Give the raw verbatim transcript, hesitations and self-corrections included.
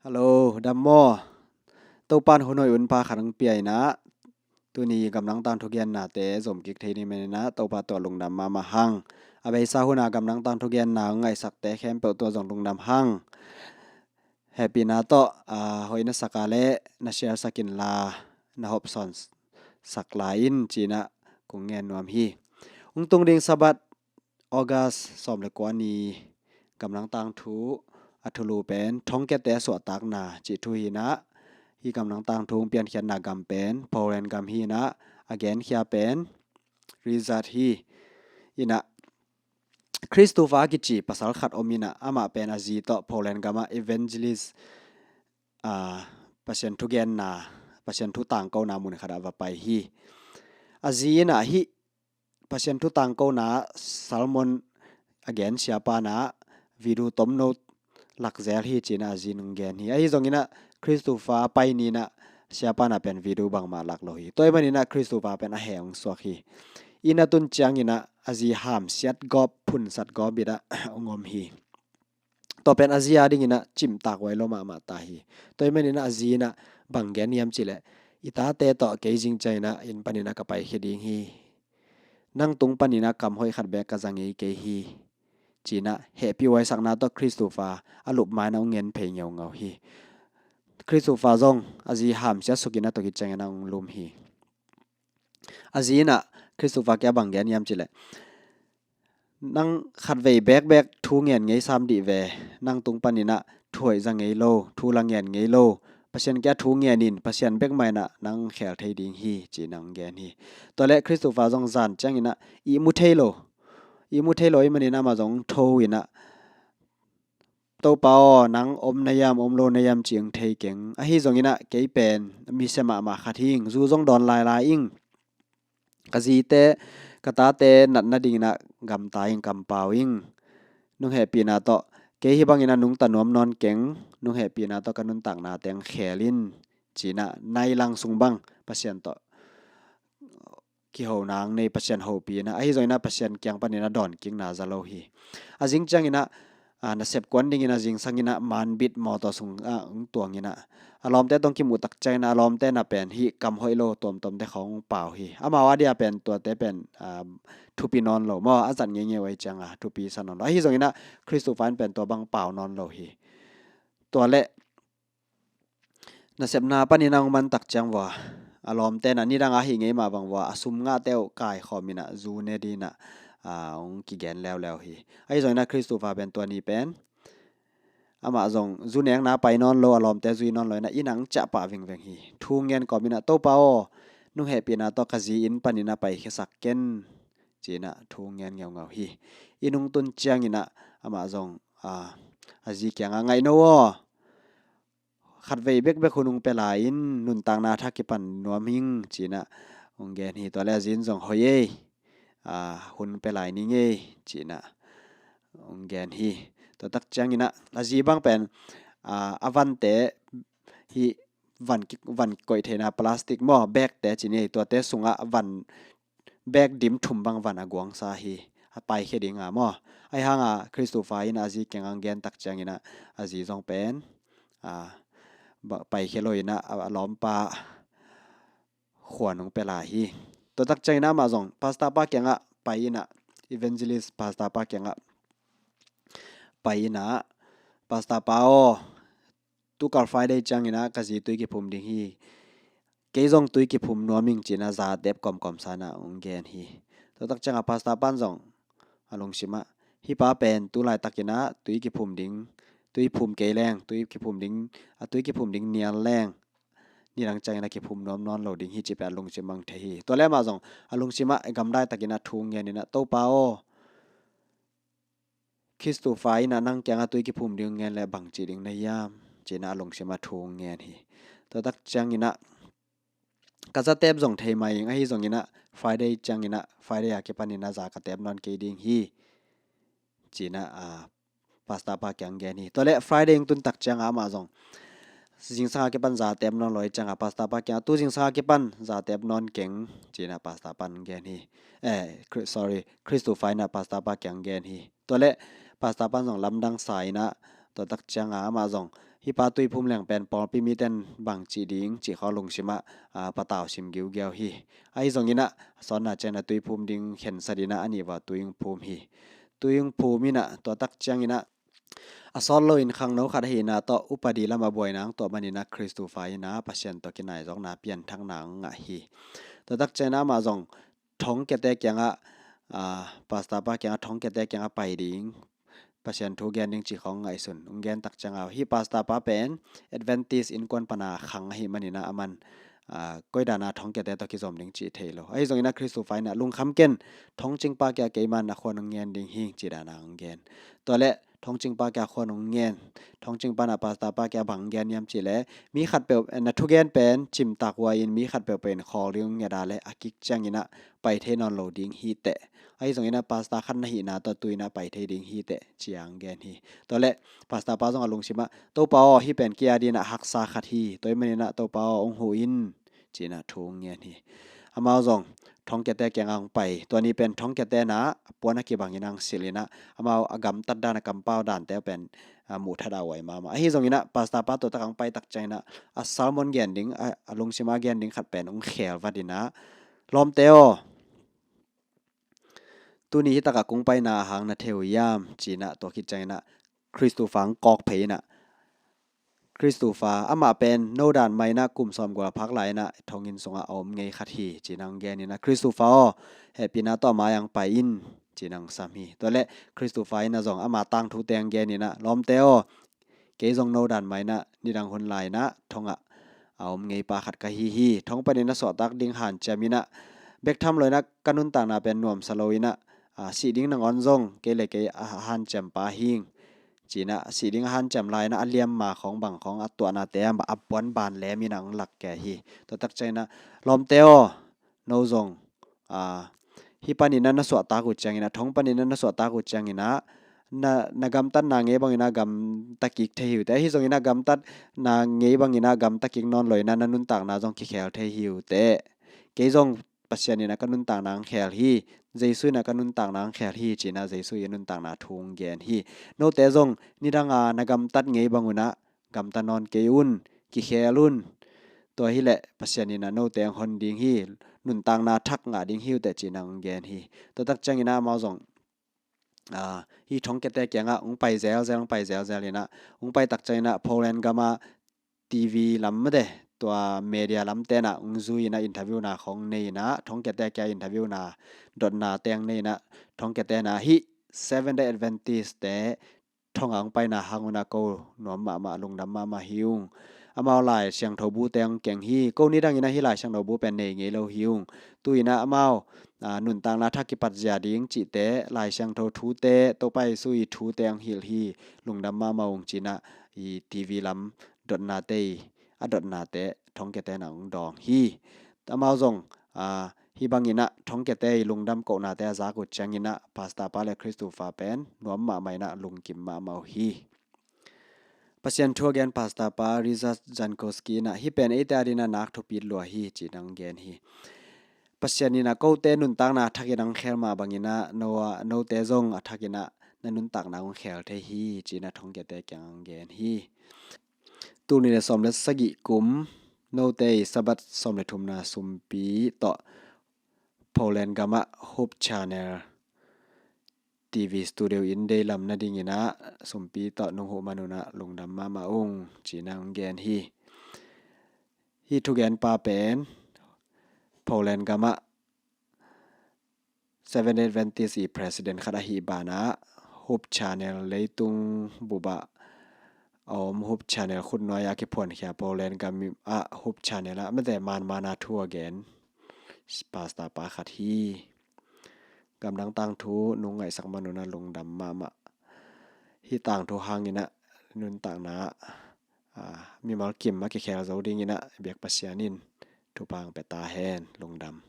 Hello, dam maw? Topan hun hoih hun pha khat hong pia in ah, tuni gamdang tangthu gennate zom kik thei ni manin ah Topa tawh lungdam mahmah hang. A beisa huna gamdang tangthu genna hong ngaihsakte khempeuh tawh zong lungdam hang. Hehpihna tawh, ah, hoih na sak a leh na share sak inla, na hopsawn sak lai in ci-in ah kong ngen nuam hi. Hong tung ding Sabbath, August sawm le kua ni gamdang tangthu a thulu pen thongkiate suahtakna cih thu hi in ah, hih gamdang tangthu hong piankhiatna gam pen Poland gam hi in ah, a genkhia pen Rizat hi in ah, Christopher a kici pasal khat om in ah, amah pen a zi tawh Poland gamah evangelist, ah, Pasian thu genna, Pasian thu tangkona mun khatah va pai hi. A zi in ah hih Pasian thu tangkona sermon a gen siapa in ah video tomno lakzel hi ci-in ah a zi in hong gen hi. Ahi zongin ah Christopher a pai ni in ah siapa in ah pen video bangmah lak lo hi. Tua ahih manin ah Christopher pen a heh hong suak hi. Inn a tun ciangin ah a zi hamsiat gawp, phunsat gawp bit ah hong om hi. Tua pen a zi a dingin ah cimtak huai lo mahmah ta hi. Tua ahih manin ah a zi in ah bang gen hiam cih leh, i tate tawh kei zing ciangin ah inn panin ah ka paikhia ding hi. Nang tung panin ah kam hoih khat beek ka za ngei kei hi, ci-in ah hehpihhuaisakna tawh Christopher a lup ma-in ah hong ngen phei ngeungau hi. Christopher zong a zi hamsiat suk in ah tua khit ciangin ah hong lum hi. A zi in ah Christopher kiang bang gen hiam cih leh, nang khatvei bekbek thu ngen ngei sam dih ve. Nang tung panin ah thu hoih za ngei lo, thu la ngen ngei lo. Pasian kiang thu ngen in, Pasian bek mah in ah nang khel thei ding hi, ci-in ah hong gen hi. Tua leh Christopher zong zan ciangin ah ihmu thei lo, ihmu thei lo ahih manin ah amah zong tho in ah, Topa aw, nang om na hiam, om lo na hiam cih hong thei keng. Ahi zongin ah kei pen misia mahmah khat hi ing, zu zong dawn lailai ing. Ka zite, ka tate natna dingin ah gamta ing, kampau ing. Nong hehpihna tawh kei hih bangin ah nungta nuam nawn keng. Nong hehpihna tawh ka nuntakna teng khel in, ci-in ah nai lang sung bang Pasian tawh kiho nang nei, Pasian hopih in ah, ahi zongin ah Pasian kiang panin ah dawnkikna za lo hi. A zing ciangin ah, ah, nasep kuan dingin a zingsang in ah Manbit mawtaw sung ah hong tuang in ah, a lawmte tawh hong kimuh tak ciangin ah a lawmte in ah pen hih kam hoih lo tuamtuamte khawng hong pau hi. Amau a dia pen tuate pen, ah, thupi nawn lo maw, a zat ngeingei uh ahih ciangin ah thupi sa nawn lo. Ahi zongin ah Christopher in pen tua bang pau nawn lo hi. Tua leh nasepna panin ah hong man tak ciang vua, a lawmte in ah nidang a hih ngei mah bang vua, a sum ngahte uh kaikhawm in ah zu ne dingin ah, ah, hong kigen leuleu hi. Ahi zongin ah Christopher pen tua ni pen amah zong zu nekna pai nawn lo, a lawmte zui nawn lo in ah inn ah hong ciah pah vingveng hi. Thu ngen kawm in ah, Topa aw, nong hehpihna tawh ka zi inn panin ah paikhiasak ken, ci-in ah thu ngen ngeungau hi. Inn hong tun ciangin ah amah zong, ah, a zi kiangah, ngaih no aw, khatvei bekbek hun hong pia lai in, nuntakna thak kipan nuam ing, ci-in ah hong gen hi. Tua leh a zi in zong, hoih ei, ah, hun pia lai ning ei, ci-in ah hong gen hi. Tua tak ciangin ah a zi bang pen, ah, a vante hih van ki-, van koih theihna plastic maw, bag-te ci ni ei, tuate sungah van bag dim thum bang van a guangsa hi. A paikhia ding a maw. Ahi hang a Christopher in a zi kiangah hong gen tak ciangin ah a zi zong pen, ah, ba-, paikhia lo in ah a, a lawmpa khuan hong pia lai hi. Tua tak ciangin ah amah zong pastor pa kiangah pai in ah, evangelist pastor pa kiangah pai in ah, Pastor pa aw, tukal Friday ciangin ah ka zi tui kiphum ding hi. Kei zong tui kiphum nuam ing, ci-in ah zatep kawmkawm sa in ah hong gen hi. Tua tak ciangah pastor pan zong a lungsimah, hih pa pen tu laitakin ah tui kiphum ding, tui phum kei leng, tui kiphum ding, a tui kiphum ding nial leng nidang ciangin ah kiphum nuam nawn lo ding hi, cih pen a lungsim ah hong thei hi. Tua leh amah zong a lungsimah gamdai takin ah thu ngen in ah, Topa aw, Christopher in ah nang kiangah tui kiphum ding ngen leh bangci ding na hiam, ci-in ah a lungsim ah thu ngen hi. Tua tak ciangin ah ka zatep zong thei mai ing, ahi zongin ah Friday ciangin ah, Friday a kipanin ah za ka tep nawn kei ding hi, ci-in ah, ah, pastor pa kiang gen hi. Tua leh Friday hong tun tak ciangah amah zong zingsang a kipan za tep nawn lo ahih ciangah pastor pa kiangah, tu zingsang a kipan za tep nawn keng, ci-in ah pastor pan gen hi. Eh, Chri-, sorry, Christopher in ah pastor pa kiang gen hi. Tua leh pastor pan zong lamdang sa in ah, tua tak ciangah amah zong Hih pa tuiphum leng pen pawlpi miten bang cih ding cih khawng lungsim ah, ah, patau sim giugiau hi. Ahi zongin ah, a sawtna ciangin ah tuiphum ding khensat in ah a nih vua tui hong phum hi. Tui hong phum in ah, tua tak ciangin ah, a sawt loin khangno khat ahihna tawh upadi lam a buaina hong tuah manin ah Christopher in ah Pasian tawh kinaizawkna pianthakna hong ngah hi. Tua tak ciangin ah amah zong thongkiate kiangah, ah, pastor pa kiangah, thongkiate kiangah pai ding, Pasian thu gen ding cih khawng ngaihsun hong gen tak ciangah, hih pastor pa pen Adventist innkuan pana khang ahih manin ah aman, ah, koi dan a thongkiate tawh kizom ding cih thei lo. Ahi zongin ah Christopher in ah, lungkham ken, thongcing pa kiangah keiman a khuan hong ngen ding hi, cih dan a hong gen. Tua leh thongcing pa kiangah khuan hong ngen. Thongcing pa in ah pastor pa kiangah bang hong gen hiam cih leh, mi khatpeuh, eh, na thugen pen cimtak huai in, mi khatpeuh pen khawl ding hong nget a leh a kik ciangin ah pai thei nawn lo ding hi teh. Ahi zongin ah pastor khat na hihna tawh tu-in ah pai thei ding hi teh, ci-a hong gen hi. Tua leh pastor pa zong a lungsim ah, "Topa aw, hih pen kei adingin ah haksa khat hi. Tua ahih manin ah Topa aw, hong huh in," ci-in ah thu hong ngen hi. Amau zong thongkiate kiangah hong pai. Tua ni pen thongkiate in ah puan a kibangin ah hong silh in ah, amau a gamtat dan, a kampau dante pen, ah, muh that a huai mahmah. Ahi zongin ah pastor pa tua tak hong pai tak ciangin ah, a sermon gen ding, a, a lungsim a gen ding khat pen hong khel vat in ah, "Lawmte aw, tuni hi takah kong paina a hang na thei uh hiam?" ci-in ah, tua khit ciangin ah Christopher hong kawk phei in ah, Christopher, amah pen no dan mah in ah kum sawmguk a phak lai in ah thonginn sungah a om ngei khat hi, ci-in ah hong gen in ah, "Christopher aw, hehpihna tawh a mai ah hong pai in," ci-in ah hong sam hi. Tua leh Christopher in ah zong ama tangthute hong gen in ah, "Lawmte aw, kei zong no dan mah in ah nidang hun lai in ah thongah a om ngei pa khat ka hi hi. Thong panin a suahtak ding hanciam in ah, bek tham lo in ah ka nuntakna pen nuamsa lo in ah, ah, sih ding nangawn zong kei le kei a hanciam pa hing," ci-in ah, sih ding a hanciam lai in ah a liamma khawng bang khawng, a tuahnate a, a puan ban lem in ah hong lak kei hi. Tua tak ciangin ah, "Lawmte aw, no zong, ah, hih panin ah na suahtak uh ciangin ah, thong panin ah na suahtak uh ciangin ah, na, na gamtatna ngei bangin ah gamta kik thei hi uh teh. Ahi zongin ah gamtatna ngei bangin ah gamta kik nawn lo in ah na nuntakna zong kikhel thei hi uh teh. Kei zong Pasian in ah ka nuntakna hong khel hi. Jesu in ah ka nuntakna hong khel hi," ci-in ah Jesu ii nuntakna thu hong gen hi. "Note zong nidang a na gamtat ngei bang un ah gamta nawn kei un, kikhel un. Tua hileh Pasian in ah note hong hon ding hi, nuntakna thak ngah ding hi uh teh," ci-in ah hong gen hi. Tua tak ciangin ah amau zong, ah, hih thongkiate kiangah hong pai zelzel, hong pai zelzel in ah, hong pai tak ciangin ah Poland gam ah T V lam mate, tua media lamte in ah hong zui in ah interview na khawng nei in ah, thongkiate kiangah interview na, dotnate hong nei in ah, thongkiate in ah, "Hih Seventh Day Adventist-te thongah hong paina hang un ah ko nuam mahmah, lungdam mahmah hi ung. Amau Lai Siangtho bute hong keng hi. Ko nidang in ah hih Lai Siangtho bu pen nei ngei lo hi ung. Tu-in ah amau, ah, nuntakna thak kipat zia ding cihte, Lai Siangtho thute, Topa Jesu ii thute hong hilh hi. Lungdam mahmah ung," ci-in ah, hih T V lam dotnate ii, a dotnate thongkiate in ah hong dawng hi. Amau zong, ah, hih bangin ah thongkiate ii lungdam kohnate a zak uh ciangin ah pastor pa le Christopher pen nuam mahmah in ah lungkim mahmah uh hi. Pasian thu a gen pastor pa Ryszard Jankowski in ah, "Hih pen eite adingin ah nak thupit lua hi," ci-in ah hong gen hi. "Pasian in ah kote nuntakna a thak in ah hong khel mah bangin ah, no a, note zong a thak in ah na nuntakna hong khel thei hi," ci-in ah thongkiate kiangah hong gen hi. Tul nih le sawm le sagih kum, note ii Sabbath sawm le thumna sumpi tawh Poland gam ah Hope Channel T V studio in deilam nadingin ah sumpi tawh nong huh man un ah lungdam mahmah ung, ci-in ah hong gen hi. Hih thugenpa pen Poland gam ah Seventh Day Adventist ii president khat ahih banah, Hope Channel leitung bup ah a om Hope Channel khutnuai ah kiphuankhia Poland gam ah Hope Channel ah mate manmana thu a gen pastor pa khat hi. Gamdang tangthu nong ngaihsak man un ah lungdam mahmah. Hih tangthu hangin ah nuntakna ah, ah, mimal kim a kikhel zo dingin ah biak Pasian in thupha hong pia ta hen. Lungdam.